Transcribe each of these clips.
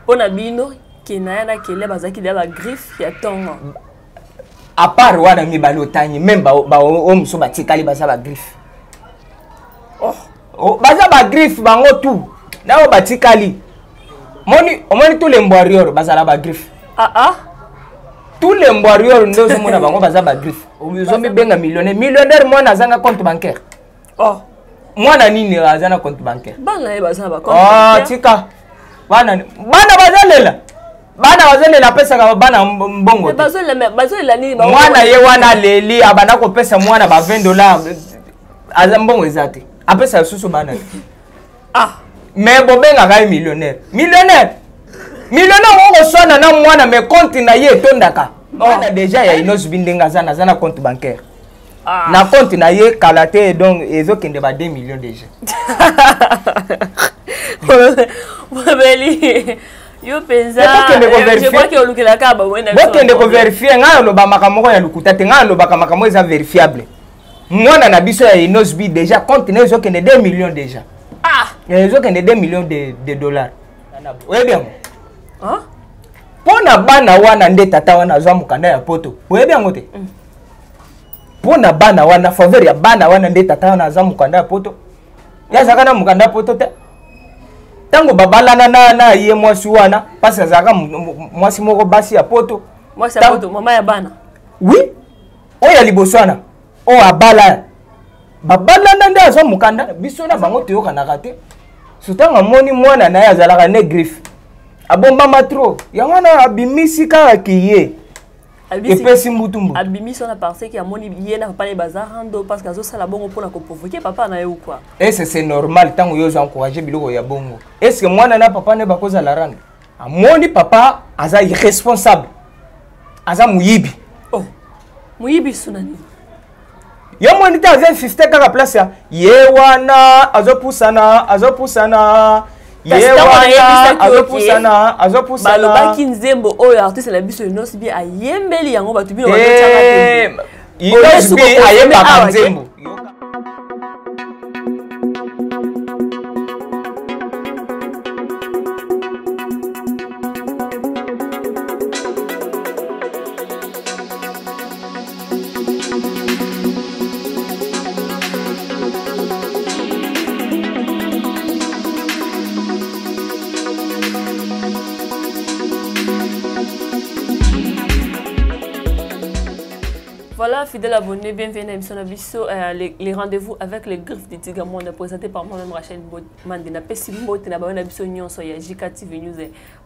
Mpo na bino, Kenaya na Kelia bazalaki deja ba griffe ya tongo. À part wana mibale otangi, même ba ba oyo mosusu batikali baza ba griffe. Oh. Oh, baza ba griffe bango tout. Na oyo batikali. Moni omoni tous les mbwarriors bazala ba griffe. Ah ah. Tous les mbwarriors nde ozomona bango baza ba griffe. Ozomibenga millionnaire. Millionnaire mwana azanga compte bancaire. Oh. Mwana nini aza na compte bancaire? Bana ye baza na ba compte oh, bancaire. Tika. Bana bana bazolela. Bana bazolela apesaka bana mbongo te. Bazolela bazolela nini? Mwana ye wana aleli abanda kopesa mwana ba 20 dollars. Aza mbongo eza te. Apesa lisusu bana te. Ah. Mais bobengaka ye millionnaire. Millionnaire. Millionnaire okoswana na mwana mais compte na ye etondaka. Mwana déjà ya Innoss'B ndenge aza na aza na compte bancaire. Ah. Na compte na ye kala te donc ezokende ba 2 millions déjà. Mobeli yo mpenza Bokende je crois que olukelaka ba wena. Bokende ko vérifier ngai aloba makambo moko ya lokuta te, ngai alobaka makambo eza vérifiable. Mwana na biso ya Innoss'B déjà compte na ezokende 2 millions déjà. Ah. Ezokende 2 millions de dollars. Oyebi yango? Hein? Mpo na bana wana nde tata wana azwa mokanda ya poto. Oyebi yango te? Mpo na bana wana, faveur ya bana wana nde tata wana azwa mokanda ya poto. Ye azalaka na mokanda ya poto te. Ntango babalana na ye mwasi wana, parce azalaka mwasi moko basi ya poto. Mwasi ya poto, mama ya bana. Oui. Oyo ya liboso wana, oyo abala. Babalana nde azwa mokanda, biso na bango toyokanaka te. Surtout amoni mwana na ye azalaka ne griffe. Abombama trop. Yango wana abimisi kaka kiye. Epesi mbutu mbutu. Abimisi wana parce que amoni ye na papa na ye baza rando parce que azosala bongo mpona koprovoquer papa na ye ou quoi? Est-ce c'est normal ntango yo ozo encourager biloko ya bongo? Est-ce que mwana na papa na ye bakozala rando? Amoni papa aza irresponsable. Aza moyibi. Oh. Moyibi suna nini? Yo moni te aza insiste kaka place ya ye wana azopusana azopusana. Ye wana azopusana azopusana. Balobaki nzembo oyo artiste na biso Innoss'B ayembeli yango bato bino bazotiaka te. Innoss'B ayembaka nzembo. Voilà, fidèle abonné, bienvenue à l'émission Nabiso, les rendez-vous avec les griffes du Tigre Monde, présenté par moi-même Rachel Mandena. Pesi mbote na ba na biso nyonso ya JK TV News,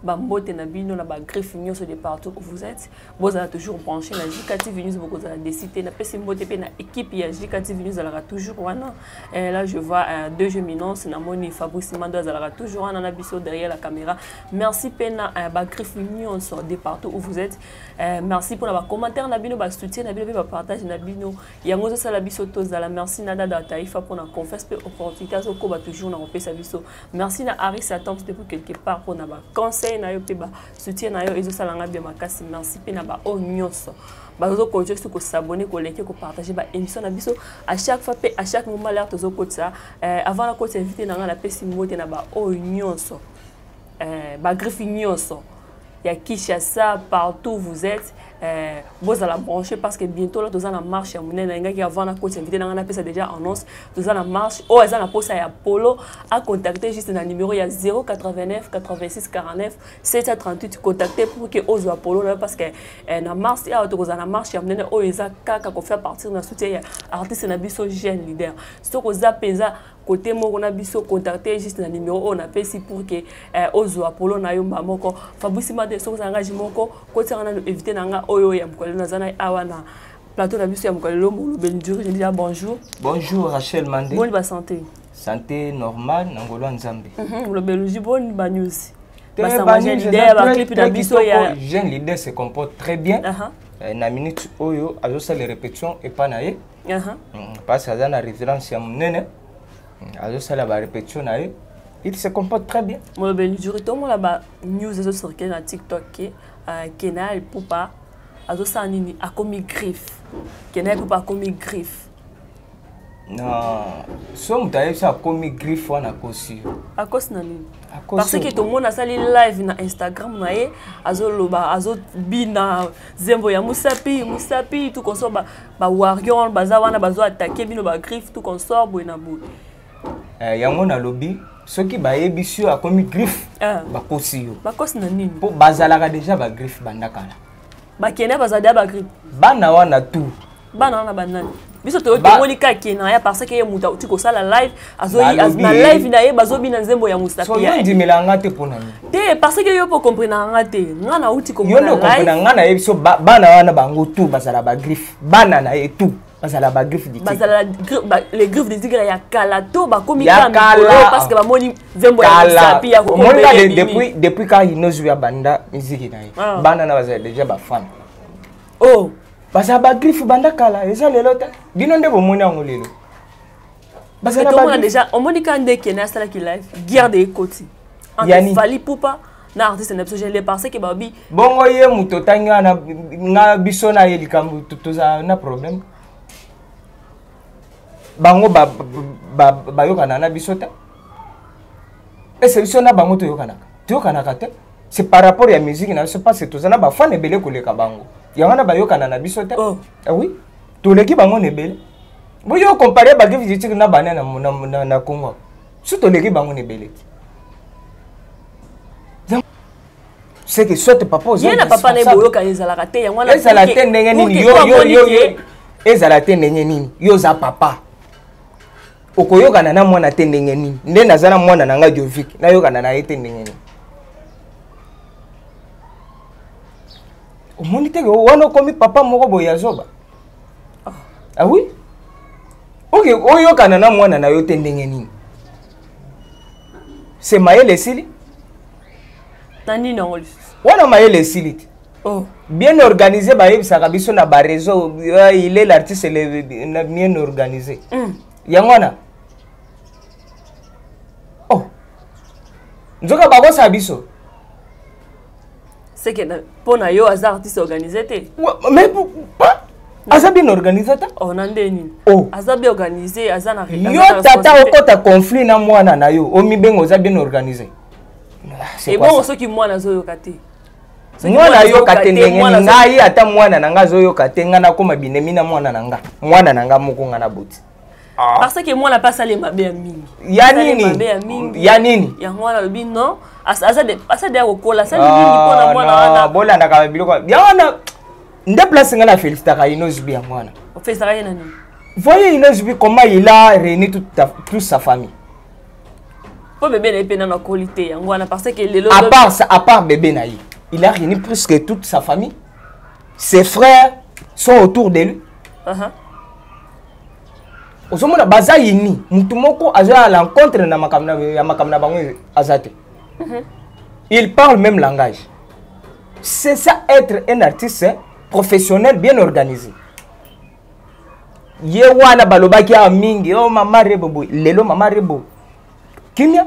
ba mbote na bino na ba griffe nyonso de partout où vous êtes. Vous êtes toujours branché na JK TV News, vous avez décidé na pesi mbote pe na équipe ya JK TV News alaka toujours wana. Et là je vois deux jeunes minons na moni Fabrice Mando azalaka toujours wana na biso derrière la caméra. Merci pe na ba griffe nyonso de partout où vous êtes. Merci pour ba commentaire na bino, ba soutien na bino pe ba partage na bino. Yango zo sala biso tozala. Merci na Dada Taïfa pour na confesse pe opportunité azo koba toujours na kopesa biso. Merci na Harris Atoms depuis quelque part pour na ba conseil na yo pe ba soutien na yo ezo sala nga bien makasi. Merci pe na ba o nyonso. Ba zo continuer ko s'abonner, ko liker, ko partager ba émission na biso à chaque fois pe à chaque moment l'air tozo kotsa. Avant la kotsa invité na nga na pesi mbote na ba o nyonso. Ba griffe nyonso. Ya Kinshasa, partout où vous êtes, vous allez brancher parce que bientôt là, nous allons marche ya monene. Nga ki avant na coach invité na nga pesa déjà annonce, nous allons marche. Oh, eza na posa ya Polo à contacter juste na numéro ya 089 86 49 738, contacter pour que ozwa Polo là parce que na marche ya to kozala na marche ya monene oyo eza kaka ko faire partir na soutien ya artiste na biso jeune leader. Soko za penza côté moko na biso, contacter juste na numéro oyo na pesi pour que ozwa Polo na yo mba moko. Fabrice Made, soki oza ngagi moko, kotiaka nanu éviter na nga oyo ya mokolo naza na awa na plateau na biso ya mokolo lelo, Molobeli Ndjuri, je dis bonjour. Bonjour Rachel Mandé. Boni ba santé. Santé normale na ngolo ya Nzambe. Molobeli Ndjuri, boni ba news. Te, Ba ba sango news jeune eza leader, ba très, clip na très biso ya kitoko. Jeune leader se comporte très bien. Na minute oyo azosala répétition epa na ye. Parce que aza na référence ya monene. Azosala ba répétition na ye. Il se comporte très bien. Molobeli Ndjuri, tomona ba news ezo circuler na TikTok ke Kena Ipupa azosala nini, akomi griffe. Kena Ipupa akomi griffe. Non, so moto ayebisi akomi griffe wana, akosi yo. Akosi na nini? Parce que tomona asali live na Instagram na ye, azoloba, azobina zembo ya Musapi, Musapi, tout consort. Bawarrior baza wana, bazo attaquer bino bagriffe, tout consort, boye na boye. Yango nalobi, soki bayebisi yo akomi griffe, bakosi yo. Bakosi na nini? Mpo bazalaka déjà bagriffe banda kala. Bakende, bazala deya bagriffe. Bana wana tout. Bana wana banani? Biso tomoni kaka na ya, parce que ye moto auti kosala live, na live na ye bazobina nzembo ya Musapi. Yo ndimela nga te, mpo na nini? Te, parce que yo mpo comprenaka nga te, nga nauti. Yo nde okomprena nga. Nayebi so bana wana bango tout bazala bagriffe, bana na ye tout bazala bagriffe du tigre. Bazala les griffes du tigre ya kala to bakomi ya kala parce que bamoni nzembo ya Musapi ya? Depuis quand Innoss'B ya banda miziki na ye, bana na bazala déjà bafan. Oh. Bazala bagriffe banda kala, eza lelo te. Bino nde bomoni yango lelo. Tomona déjà, omoni ka nde kende asalaki live, guerre de ekoti entre Fally Ipupa na artiste na biso Gele, parce que babi Bongo ye moto otangi wana, nga biso na ye likambo tozala na problème, bango bayokana na biso te. Ese biso na bango toyokanaka? Toyokanaka te. C'est par rapport ya musique na biso, parce que toza na bafan ebele koleka bango, yango wana bayokana na biso te. Oh. Ah oui, toleki bango na ebele. Boyo compare bagriffe du tigre na bana na Congo, so toleki bango na ebele te. C'est que soit papa ye na papa na ye boyokana ezalaka te, yango wana. Ezala te ndenge nini? Yo ezala te ndenge nini? Yo oza papa, okoyokana na mwana te ndenge nini? Nde naza na mwana na ngai Jovik, nayokana na ye te ndenge nini? Omoni teke wana okomi papa moko boye ya zoba. Ah oui, ok, oyokana na mwana na yo te ndenge nini? Se mayele esili. Na nini yango lisusu? Wana mayele esili te. Oh. Bien organisé, bayebisaka biso na baréseau, il est l'artiste le bien organisé. Yango wana, oh, nzoka bakosala biso. C'est que mpo na yo aza artiste organisé te? Mais pas aza bien organisé te. Oh, na nde nini? Oh. Aza bien organisé, aza na Yo tata okota conflit na mwana na yo, omibenga oza bien organisé. Ebongo soki mwana azoyoka te? Mwana ayoka te ndenge ngai? Ata mwana na ngai azoyoka te, ngai nakóma binemi na mwana na nga? Mwana na nga moko nga na boti. Ah. Parce que mwana mpe asali mabe ya mingi. Ya nini? Ya nini? Yango wana alobi non, aza deya kokola, asali mingi mpona mwana wana. Bolandaka biloko ya wana nde place ngai na félicitaka Innoss'B ya mwana. Ofélicitaka ye na nini? Voyez Innoss'B, comment il a réuni toute sa famille. Mpo bébé na ye mpe nano akoli te, yango wana, parce que lelo À part ça, à part bébé na ye, il a réuni presque toute sa famille, ses frères sont autour de lui. Ozomona baza yini, mutu moko aza à l'encontre na makambo ya makambo na bango aza te. Il parle même langage. C'est ça, être un artiste professionnel bien organisé. Ye wana balobaki awa mingi, o oh, mama Rebo boye. Lelo mama Rebo kimia,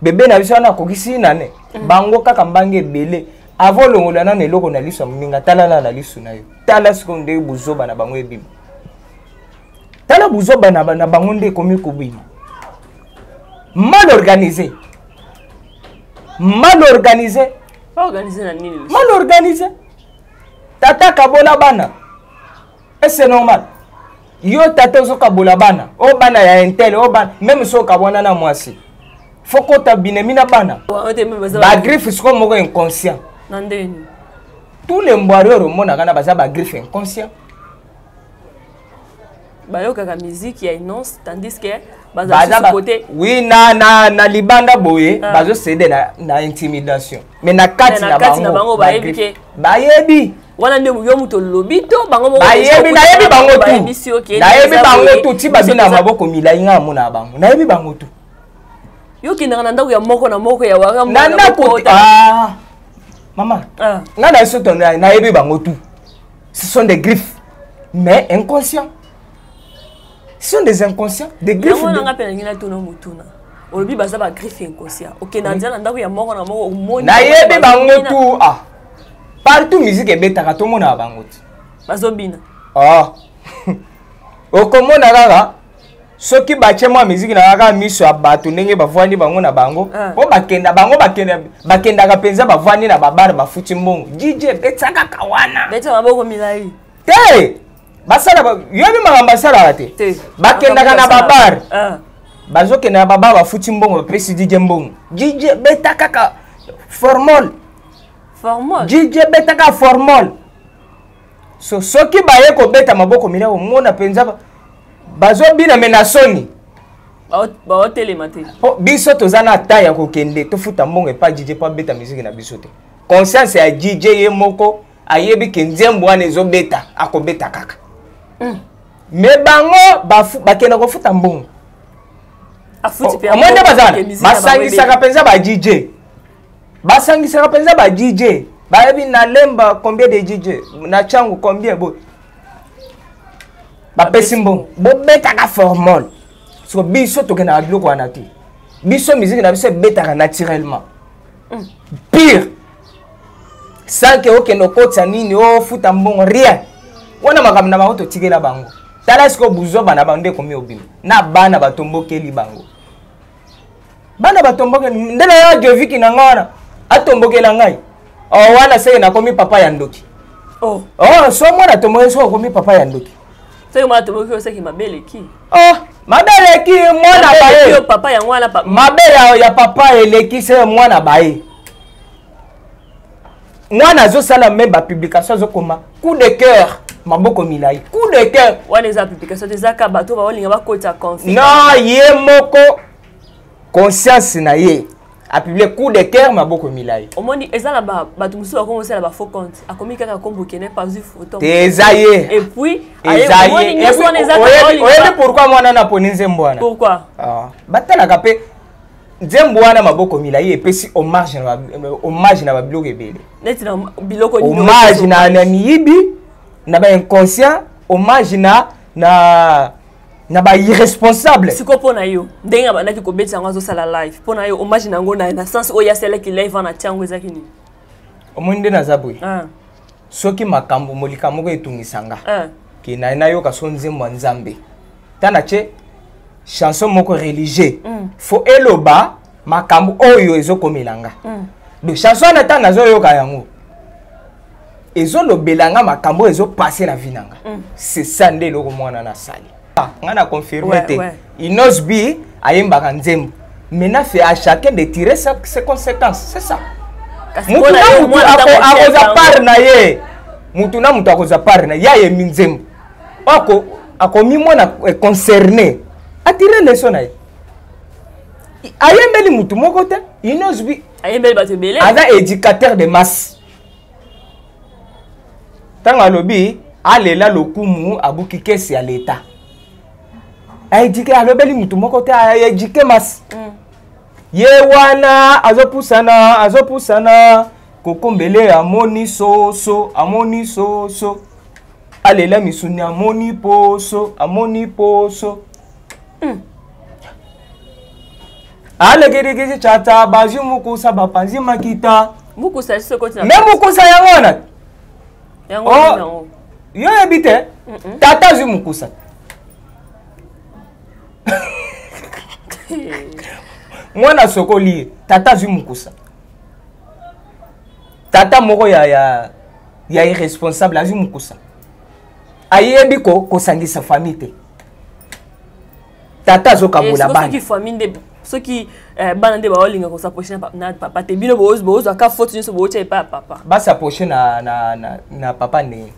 bebe na biso wana akokisi nane. Bango kaka mbange ebele. Avant olongola nano eloko na liso ya moninga, tala nano na liso na yo. Tala sikoyo ndenge buzoba na bango ebima. Tala buzoba na bango nde ekomi kobima. Mal organisé, mal organisé. Organisé na nini? Mal organisé. Tata kabola bana, et c'est normal? Yo tata ozokabola bana, o bana ya un tel, o bana même so okabwana na mwasi, fo kota binemi na bana. Bagriffe sikoyo moko inconscient. Na ndeni? Tous les mbwari oyo omonaka na baza bagriffe inconscient. Bayokaka musique ya Innoss, tandis que baza côté. Oui, na libanda boye, ah. Bazocéder na intimidation, mais na kati na bango bayebi ke bayebi. Wana nde yo moto olobi to bango? Bayebi, nayebi bango tu, nayebi bango tu ti babi na maboko milai. Nga amona bango, nayebi bango tu. Yo okendaka na ndako ya moko na moko ya wara? Na ndako, ah, mama, ah. Nga na biso to nayebi bango tu. Ce sont des griffes mais inconscients, ce sont des inconscients, des griffes. Yango nanga mpe nangi natuna motuna. Olobi baza bagriffe inconscient, okenda nzela na ndako ya moko na moko, omoni? Nayebi bango tu. Ah, partout musique ebetaka, tomonaka bango ti Bazobina. Ah, okomona kaka. Soki batie mwa miziki na kaka miso ya bato ndenge bavwandi bango na bango, po bakenda bango bakendaka mpenza, bavwandi na babare, bafuti mbongo, DJ betisa kaka wana. Beta maboko milai. Te, basala yoyebi makambo basalaka te. Bakendaka na babare, bazokenda na babare, bafuti mbongo, bapesi DJ mbongo, DJ beta kaka formol. Formol. DJ beta kaka formol. So soki baye kobeta maboko milai, omona mpenza bazobina me na soni. Baotelema te. Po biso toza na ta ya kokende tofuta mbongo epa DJ po abeta miziki na biso te. Conscience ya DJ ye moko ayebi ke nzembo wana ezobeta, akobeta kaka. Me bango bakenda kofuta mbongo. Omoni nde baza wana basangisaka mpenza ba DJ, basangisaka mpenza ba DJ, bayebi na Lemba combien de DJ, na Tshangu combien, boye bapesi mbongo, bobetaka formol. So biso tokendaka biloko wana te. Biso miziki na biso ebetaka naturellement, pire, sans ke okende okotisa nini, ofuta mbongo, rien. Wana makambo na bango totikela bango. Tala sikoyo buzoba na bango nde ekomi obima na bana batombokeli bango. Bana batombokeli nde na ya Joviki na nga wana atombokela ngai. Oh, wana seke nakomi papa ya ndoki. Oh. Oh, so mwana tombokeli, so okomi papa ya ndoki. Soki mwana toboki, osaki mabe eleki. Oh, mabe eleki mwana baye. Papa yango wana. Mabe ya papa eleki se mwana baye. Mwana azosala me bapublication, azokoma coup de cœur, maboko milai, coup de cœur. Wana eza publication te, ezaka bato baolinga bakotisa conflit. Non, ye moko conscience na ye apublie coup de cœur, maboko milai. Omoni eza na bato mosusu bakomi kosala ba faux compte, akomi kaka kombo kene pazwi photo. Te, eza ye. Et puis eza ye. Oyebi pourquoi mwana naponi nzembo wana? Pourquoi? Batalaka mpe nzembo wana maboko milai epesi hommage na babiloko ebele. Neti na biloko? Hommage na miyibi, na bainconscient, hommage na bairresponsable. Siko mpo na yo, ndenge abandaki kobetisa yango, azosala live, mpo na yo hommage na yango na sens oyo asalaki live wana, tia yango, ezaki nini? Omoni nde naza boye, soki makambo molika moko etungisa nga, ke naye nayoka so nzembo ya Nzambe, ta na tie chanson moko religieux, fo eloba makambo oyo ezokomela nga. Donc chanson wana, ntango nazoyoka yango, ezolobela nga makambo oyo ezopase na vie na nga. C'est ça nde eloko mwana nasali. Nga na confirme te. Innoss'B ayembaka nzembo. Maintenant, c'est à chacun de tirer ses conséquences, c'est ça. Mutu na mutu akozwa part na ye, mutu na mutu akozwa part na ye. Ayembi nzembo, ako akomimona concerné, atire leçon na ye. Ayembeli mutu moko te, Innoss'B. Ayembeli bato ebele. Aza éducateur de masse. Ntango alobi alela lokumu, abuki kesi ya leta, aéduquer, alobeli mutu moko te, aéduquer masse. Ye wana azopusana, azopusana kokombele, amoni soso, amoni soso, alela misuni, amoni poso, amoni poso. Alekerekezi chata, bazwi mokusa, bapanzi makita. Mokusa soko? Me mokusa yango wana. Yango. Oh, yo yebi te, tata azwi mokusa, mwana sokoli ye, tata azwi mokusa. Tata moko ya irresponsable azwi mokusa, ayebi kosangisa famille te, tata azokabola bana. Soki famille nde, soki bana nde baolinga kos'approcher na papa te, bino bozwaka faute nyonso, bootya epai ya papa. Bas'approcher na papa ndenge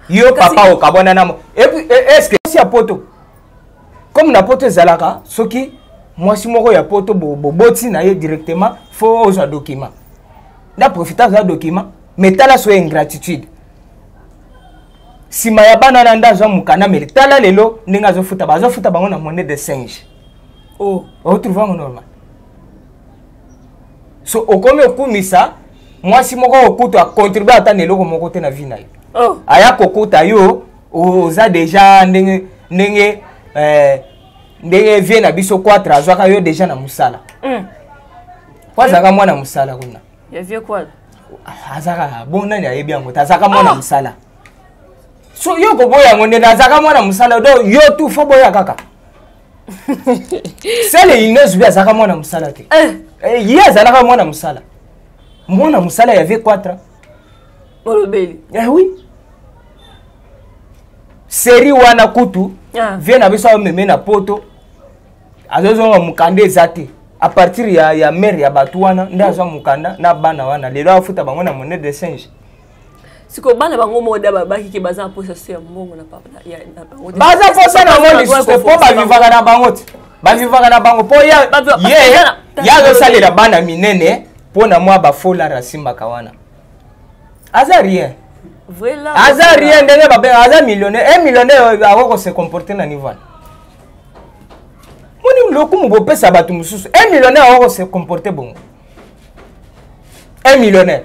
yo papa okabwana na et puis est ce que mwasi ya poto, comme na poto ezalaka, soki mwasi moko ya poto boboti na ye directement, fo ozwa document, na profite azwa document. Mais tala so ingratitude, nsima ya bana na nde azwa mokanda. Mele tala lelo ndenge azofuta, bazofuta bango na monnaie de singe. Oh. Otrouve yango normal? So okomi okumisa mwasi moko okutu acontribue ata na eloko moko te na vie na yo. Oh. Aya kokuta yo oza déjà ndenge vie na biso quatre azwaka yo déjà na mosala, po azalaka mwana mosala kuna. Ya vieux quoi? Azalaka bon, nani ayebi yango te? Azalaka mwana mosala. So yo koboya yango ndenge azalaka mwana mosala, donc yo tu fo boya kaka. Sele Innoss'B azalaka mwana mosala te. Eh. Ye azalaka mwana mosala, mwana mosala ya V4. Olobeli. Eh oui, série wana kutu. Ah. Vie na biso ameme na poto, azozonga mokanda eza te. À partir ya mare ya bato wana nde azwa mokanda na bana wana. Lelo afuta bango na monnaie de singe. Sikoyo bana bango moda babaki ke baza na posa so ya mbongo na papa na bango. Baza posa na ngo lisusu te, mpo bavivaka na bango te, bavivaka na bango, mpo ye ye azosalela bana minene mpo na mwa bafolar asimbaka wana. Aza rien, aza rien. Ndenge babenga aza millionnaire, un millionnaire ako kose comporter na niveau wana. Moni lokumu bopesa bato mosusu. Un millionnaire ako kose comporter bongo? Un millionnaire,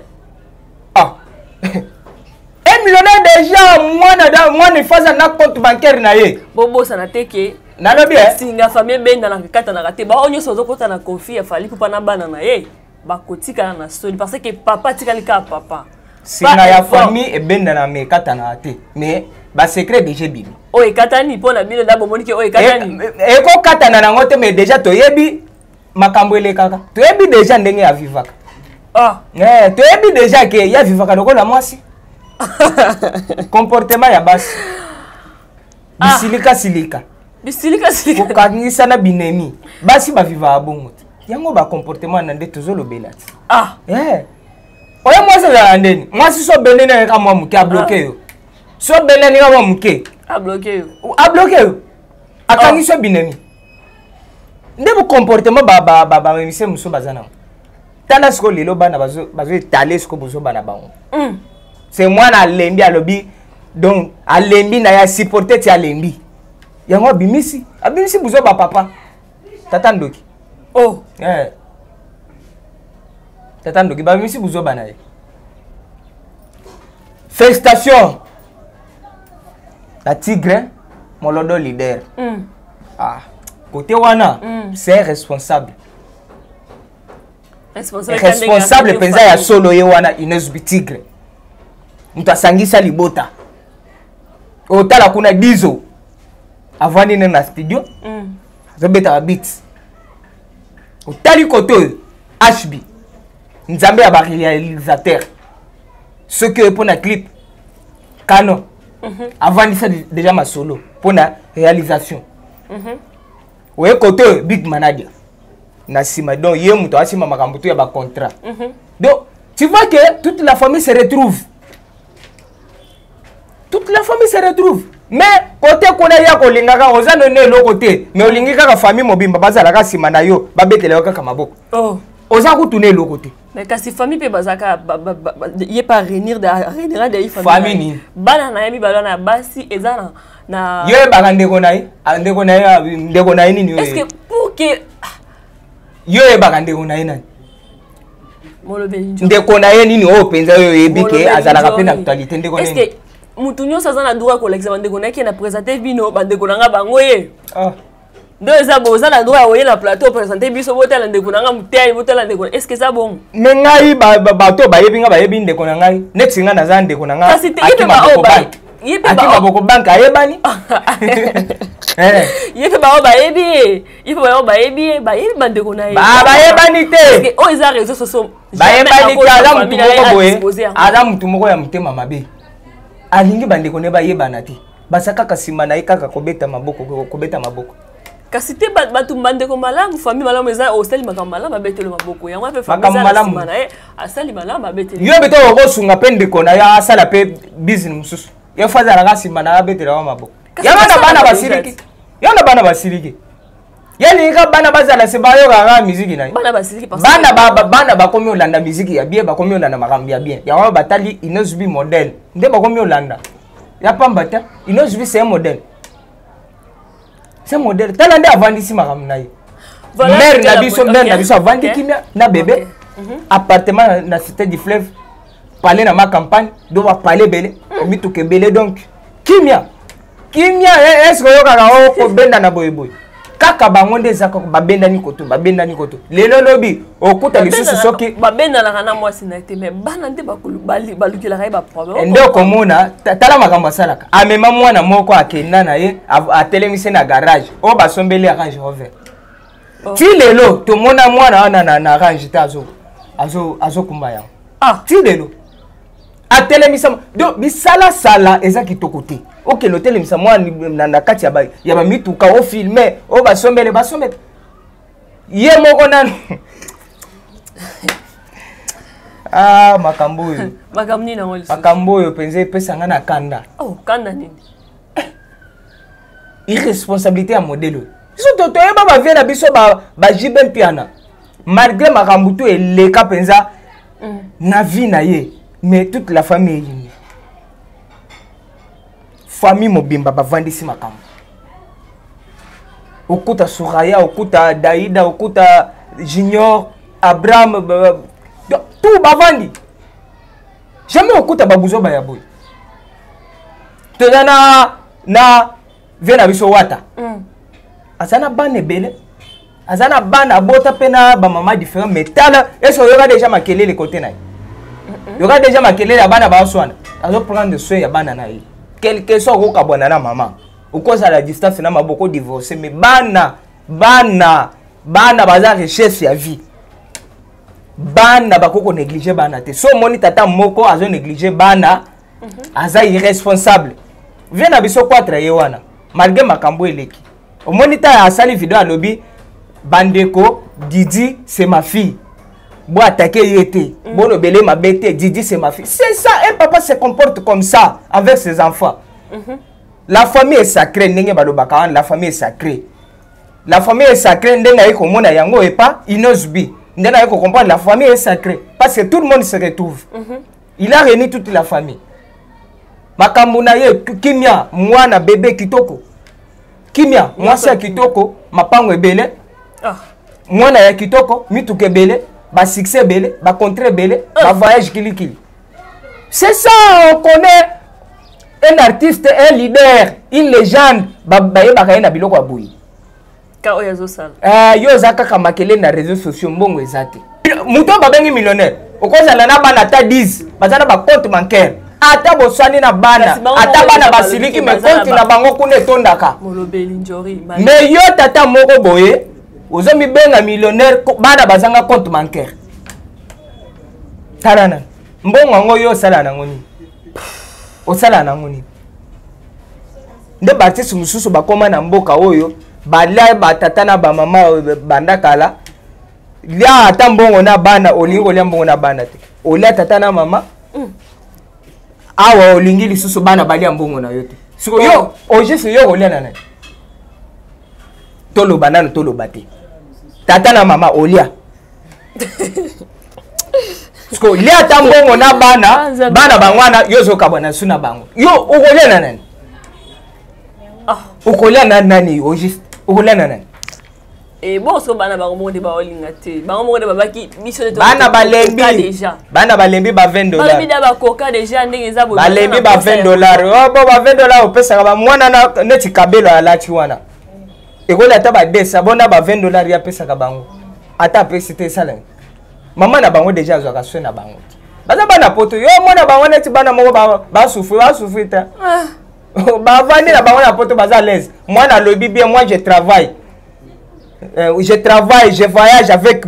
ah, un millionnaire déjà, mwana da mwana efaza na compte bancaire na ye. Bobosana te ke nalobi. Singa famille ebendanaka, ekatanaka te. Bao nyonso bazokota na conflit ya Fally Ipupa na bana na ye, bakotikala na soni, parce que papa atikali kaka papa. Singa ya famille ebendana me ekatanaka te, mais basecret déjà ebimi. Oyo ekatani mpo na bino da bomoni ke oyo ekatani. Ekokatana nango te, mais déjà toyebi makambo elekaka, toyebi déjà ndenge avivaka. Ah. Eh, toyebi déjà ke ye avivaka lokola mwasi, comportement ya basi. Ah. Bisilika silika. Bisilika silika. Kokangisa na binemi. Basi bavivaka bongo te. Yango bacomportement na nde tozolobela te. Ah. Eh. Oyo mwasi azala ndeni, mwasi so obendeni kaka mwa moke, abloke yo. So obendeni kaka mwa moke, abloke yo. Abloke yo, akangi so binemi. Nde bocomportement bamise mosusu baza nango. Tala sikoyo lelo bana bazoetale sikoyo bozoba na bango. Se mwana alembi, alobi donc alembi na ye, asupporte ti alembi yango, abimisi buzoba papa, tata ndoki. Oh. Eh. Tata ndoki, babimisi buzoba na ye. Félicitation la Tigre Molodo leader. Ah, côté wana, c'est responsable. Responsable. Responsable mpenza ya solo ye wana Innoss'B Tigre, moto asangisa libota. Otala kuna Dizo avandi ne na studio, azobeta babeat. Otali kote oyo HB, nzambe ya baréalisateur, soki oyo mpo na clip kano, avandisa déjà masolo mpo na réalisation. Oye kote oyo Big Manadia na nsima, donc ye moto asima makambo to ya bacontrat. Donc tu vois que toute la famille se retrouve, toute la famille se retrouve. Mais kote kuna ya kolingaka, oza none eloko te, mais olingi kaka famille mobimba bazalaka nsima na yo, babetela yo kaka maboko. Oh. Oza kutuna eloko te. Mais kasi famille mpe bazalaka ye pa réunir réunira de Famille nini? Bana na ye mibale wana ya basi eza na Yo oyebaka ndeko na ye? Ah, ndeko na ye, ah, ndeko na ye nini? Est ce que pour que Yo oyebaka ndeko na ye nani? Molobeli njo. Ndeko na ye nini oyo mpenza oyo oyebi ke azalaka mpe na actualité? Ndeko Est ce nini? que mutu nyonso aza na droit kolakisa bandeko na ye ke na présente bino bandeko na nga bango ye? Ah. Nde eza bo oza na droit ya koye na plateau, présente biso, botala ndeko na nga motele, botala ndeko. Est ce que eza bongo? Me ngai bato bayebi nga, bayebi ndeko na ngai. Neti nga naza ndeko na nga. Kasi te, ye mpe Aki ba oyo Maboko Bank. Ye mpe Aki Maboko Bank ayebani. Eh. Ye mpe bao bayebi ye, ye mpe bao bayebi ye, bayebi bandeko na ye. Bayebani te. Parce que oyo eza réseau sociaux. Bayebani te. Aza mutu moko boye, aza mutu moko ya motema mabe, alingi bandeko ne bayebana te. Baza kaka nsima na ye, kaka kobeta maboko, kobeta maboko. Kasi te, bato bandeko malamu, famille malamu eza osali makambo malamu, abeteli maboko. Yango mpe famille Makambo eza na malamu. nsima na ye, asali malamu, abeteli. Yo mpe okosunga mpe ndeko na yo asala mpe business mosusu, ye fo azalaka nsima na ye, abetelaka maboko. Kasi Yango na basala bana bango. basiliki, yo na bana basiliki, ye lingi kaka bana bazala se bayokaka kaka miziki na ye. Bana basiliki parce Bana bana bakomi olanda miziki ya bien, bakomi olanda makambo ya bien. Yango wana batali Innoss'B modèle nde bakomi olanda ya pamba te. Innoss'B, c'est un modèle, c'est un modèle. Tala nde avandisi makambo na ye. Voilà, Mare na c'était biso, mare na biso avandi kimia na bébé. Appartement na Cité du Fleuve, palais na ma campagne, do bapalais ebele, mituka ebele, donc kimia kimia. Est ce que oyokaka o kobenda na boyeboye? Kaka bango nde eza kaka babendani koto, babendani koto. Lelo lobi okuta lisusu soki babendanaka na mwasi na ye te, mais bana nde balukelaka ye baproblème. Nde okomona, tala makambo asalaka. Amema mwana moko, akenda na ye, atelemisi na garage oyo basombeli ya Range Rover. Oh. Ti lelo tomona mwana wana na Range te azokumba yango. Ah. Ti lelo atelemisa. Donc bisalasala eza kitoko te. Okende otelemisa mwana na kati ya bamituka, ofilme oyo basombele, basombele ye moko nanu. Ah, makambo oyo. Makambo nini yango lisusu? Makambo oyo mpenza epesanga na kanda. Oh, kanda nini? Irresponsabilité ya modèle oyo. Biso toyeba bavieux na biso, baJB Mpiana, malgré makambo to eleka mpenza na vie na ye, mais toute la famille eyini, famille mobimba bavandisi makambo. Okuta Soraya, okuta Daida, okuta Junior, Abraham, tout bavandi. Jamais okuta babuzoba ya boye. Toza na vieux na biso Wata. Aza na bana ebele, aza na bana abota mpe na bamama différent, mais tala, ese oyoka déjà makelele kote na ye? Yoka déjà makelele ya bana baoswana. Azoprendre soin ya bana na ye. Quelque soit okokabwana na mama, okozala distance na maboko, divorce, mais bana, bana, bana baza richesse ya vie. Bana bakoki konéglige bana te. So omoni tata moko azonéglige bana, aza irresponsable. Vieux na biso Quatre ye wana, malgré makambo eleki, omoni ta asali video, alobi: "Bandeko, Didi c'est ma fille, bo attaquer ye te, bolobele mabe te, Didi c'est ma fille." C'est ça, un papa se comporte comme ça avec ses enfants. La famille est sacrée, ndenge balobaka wana. La famille est sacrée, la famille est sacrée. Ndenge aye komona yango epa Innoss'B, ndenge aye kocomprendre la famille est sacrée, parce que tout le monde se retrouve. Il a réuni toute la famille. Makambo na ye kimia, mwana bebe kitoko, kimia, mwasi ya kitoko, mapango ebele. Ah. Mwana ya kitoko, mituka ebele, basuccès ebele, bacontrats ebele, bavoyage kilikili. C'est ça, on connaît un artiste, un leader, une légende. Bayebaka ye na biloko ya boye. Ka oyo azosala. Eh, yo oza kaka makelele na réseaux sociaux, mbongo eza te. Moto oyo babengi millionnaire, okozala na bana ata 10, baza na bacompte bancaire. Ata boswani na bana, Kasi bango ata moko bana deja basiliki, balobi me baza na compte na bango kuna etondaka. Molobeli njori. Mais yo tata moko boye ozomibenga millionnaire, bana bazanga compte bancaire. Tala nani, mbongo yango yo osala nango nini? Osala nango nini? Nde baartiste mosusu bakóma na mboka oyo, balia batata na bamama oyo banda kala. Lia ata mbongo na bana, olingi kolia mbongo na bana te. Olia tata na mama awa, olingi lisusu bana balia mbongo na yo te. Siko yo ojisi, yo kolia na nani? Toloba nanu, toloba te. Tata na mama olia, siko lia ata mbongo na bana. Ah, Nzambe. Bana bango wana, yo ozokabwa na su na bango, yo okolia na nani? Ah. Okolia na nani au juste? Okolia na nani? E bon, so bana bango moko nde baolinga te. Bango moko nde babaki biso nde Bana balembi. Déjà. Bana balembi ba 20 Balobi dollars. da bakoka déjà ndenge eza boye. Balembi ba 20 dollars. Oh, bo ba 20 dollars opesaka bamwana na neti kabelo alati wana, ekoli ata badesa bona ba 20 dollars ye apesaka bango. Ata apesi te, esala nini? Mama na bango déjà azwaka soin na bango te. Baza bana poto, yo mona bango neti bana moko basouffrir, basouffrir te. Ah. Bavandi na bango na poto, baza à l'aise. Mwana alobi bien: "Moi je travaille, je travaille, je voyage avec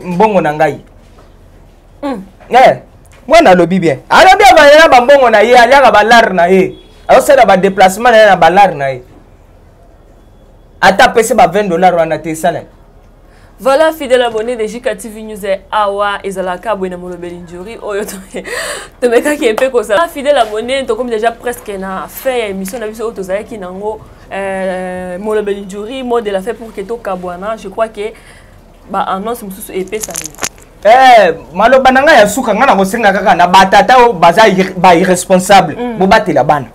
mbongo na ngai." Eh, mwana alobi bien, alobi avanda na bambongo na ye, aliaka balare na ye, azosala badéplacement na ye na balare na ye. Ata apesi ba 20 dollars wana te, esala. Voilà, fidèle abonné de JK TV News, awa ezalaka boye na molobeli njuri oyo tomekaki mpe kozala. Fidèle abonné, tokomi déjà presque na fin ya émission na biso oyo tozalaki nango, molobeli njuri, mot de la fin pour que tokabwana. Je crois que baannonce mosusu epesami. Eh, maloba na ngai ya suka, ngai nakosenga kaka na batata oyo baza bairresponsable, bobatela bana.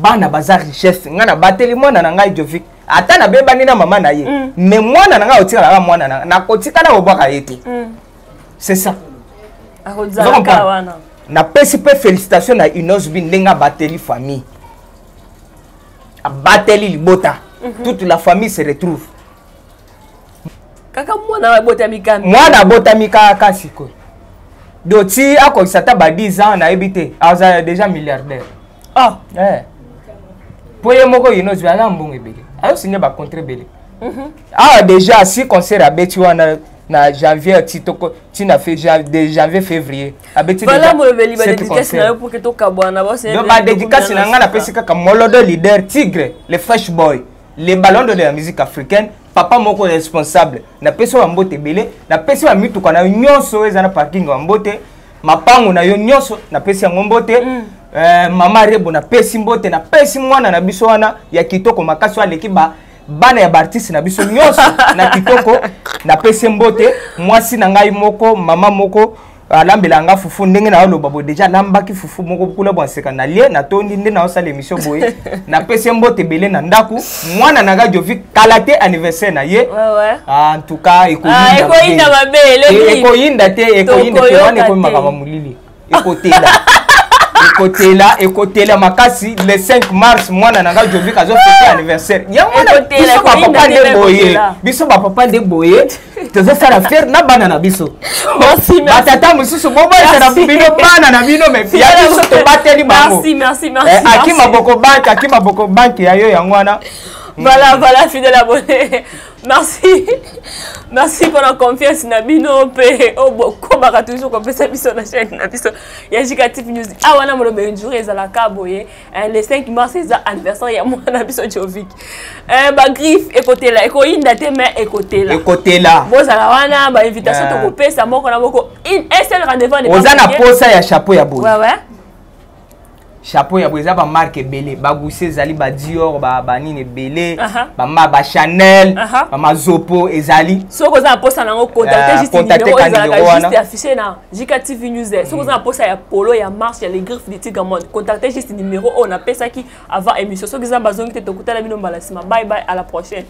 Bana baza richesse. Ngai nabateli mwana na ngai Jovik, ata nabebani na mama na ye, mais mwana na ngai otikala kaka mwana na ngai, nakotikala kobwaka ye te. C'est ça. Akozalaka Ozo wana. Napesi mpe félicitation na Innoss'B, ndenge abateli famille. Abateli libota, toute la famille se retrouve. Kaka mwana abotami kaka. Mwana abotami kaka sikoyo, do ti akokisa ata ba 10 ans, nayebi te, azala déjà milliardaire. Ah. Eh. Po ye moko Innoss'B aza mbongo ebele, azosinye bacontrat ebele. Awa déjà si concert abeti wana na janvier ti toko ti na de janvier, février, abeti. Voilà, molobeli, badédicace na yo pour que tokabwana. Donc badédicace na ngai, napesi kaka Molodo leader Tigre, le fresh boy, le ballon de la musique africaine, papa moko responsable. Napesi yo bambote ebele, napesi bamituka na yo nyonso oyo eza na parking bambote, mapango na yo nyonso napesi yango mbote. Mama Rebo napesi mbote, napesi mwana na biso wana ya kitoko makasi oyo aleki ba bana ya baartiste na biso nyonso na kitoko, napesi mbote. Mwasi na ngai moko, mama moko alambela nga fufu, ndenge naoloba boye déjà alambaki fufu moko kuna bwanseka, nalie, natondi nde naosala émission boye. Napesi ye mbote ebele na ndako. Mwana na ngai Jovi, kala te anniversaire na ye. En tout cas ekoyinda mabe. Ekoyinda te, ekoyinda te wana, ekomi makambo molili, ekotela, ekotela, ekotela makasi. Le 5 mars, mwana na ngai Jovi azofete anniversaire yango wana. Biso bapapa nde boye, biso bapapa nde boye, tozosala fier na bana na biso. Batata mosusu, bobalisa na bino bana na bino, mais ya biso tobateli bango. Aki maboko banke, aki maboko banke ya yo yango wana. Voilà, fidèle abonné, merci, merci pour la confiance na bino mpe obokomaka toujours kopesa biso na chaîne na biso ya Jika TV News. Awa na moloba jour ezalaka boye, le 5 mars eza anniversaire ya mwana biso Jovik. Bagriffe ekotela, ekoyinda te, mais ekotela. Ekotela. Bozala wana, bainvitation tokopesa moko na moko, un seul rendez-vous. Oza na posa ya chapeau ya boye? Ouais. Chapeau ya boye eza bamarque ebele, baGucci ezali, baDior, banini ebele, baChanel, bamazopo ezali. Soki oza na posa nango, contacte juste numéro ezalaka juste affiché na Jika TV News. Soki oza na posa ya polo ya marche ya Les Griffes de Tigre Monde, contacte juste numéro oyo napesaki avant émission. Soki eza bazongi te, tokutana bino mbala nsima. Bye bye, à la prochaine.